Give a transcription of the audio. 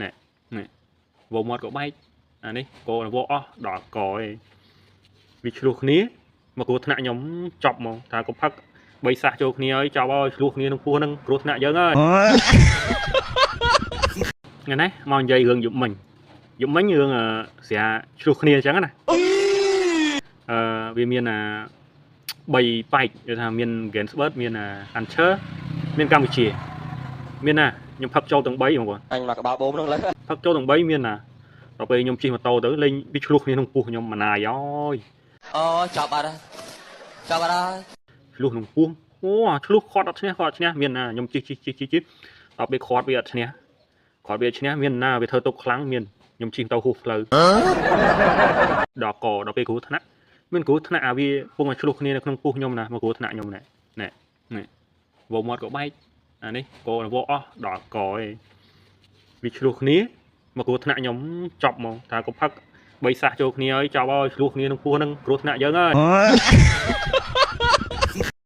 ណែនេះវមាត់ក៏បែកអានេះក៏វអស់ដល់កឯងវាឆ្លោះគ្នាមកគ្រោះថ្នាក់ខ្ញុំចប់ហ្មងថាកុំផឹកបីសះចូលគ្នាហើយចប់ហើយឆ្លោះគ្នាក្នុងពោះហ្នឹងគ្រោះថ្នាក់យើងហើយថ្ងៃនេះមកនិយាយរឿងយប់មិញយប់មិញរឿងស្រាឆ្លោះគ្នាអញ្ចឹងណាអឺវាមានអា3ប៉ែកគេថាមាន Ganzberg មាន Anchor មានកម្ពុជាមានណាខ្ញុំផឹកចូលទាំង3បងប្អូន អញមកក្បាលបូមហ្នឹងលើ ផឹកចូលទាំង3មានណាដល់ពេលខ្ញុំជិះម៉ូតូទៅលេងវាឆ្លោះគ្នាក្នុងពោះខ្ញុំម៉ណាយអើយ អូចប់បាត់ហើយចប់បាត់ហើយ ឆ្លោះក្នុងពោះអូអាឆ្លោះខាត់អត់ឈ្នះខាត់អត់ឈ្នះមានណាខ្ញុំជិះជិះជិះជិះជិះដល់ពេលខាត់វាអត់ឈ្នះខាត់វាឈ្នះមានណាវាធ្វើទុកខ្លាំងមានខ្ញុំជិះទៅហួសផ្លូវដល់កដល់ពេលគ្រោះថ្នាក់មានគ្រោះថ្នាក់អាវាពងឲ្យឆ្លោះគ្នានៅក្នុងពោះខ្ញុំណាមកគ្រោះថ្នាក់ខ្ញុំណែណែនេះវមាត់ក៏បែកអានេះក៏វអស់ដល់កឯងវាឆ្លោះគ្នាមកគ្រោះថ្នាក់ខ្ញុំចប់ហ្មងថាកុំផឹកបីសះចូលគ្នាហើយចប់ហើយឆ្លោះគ្នាក្នុងពោះហ្នឹងគ្រោះថ្នាក់យើងហើយ។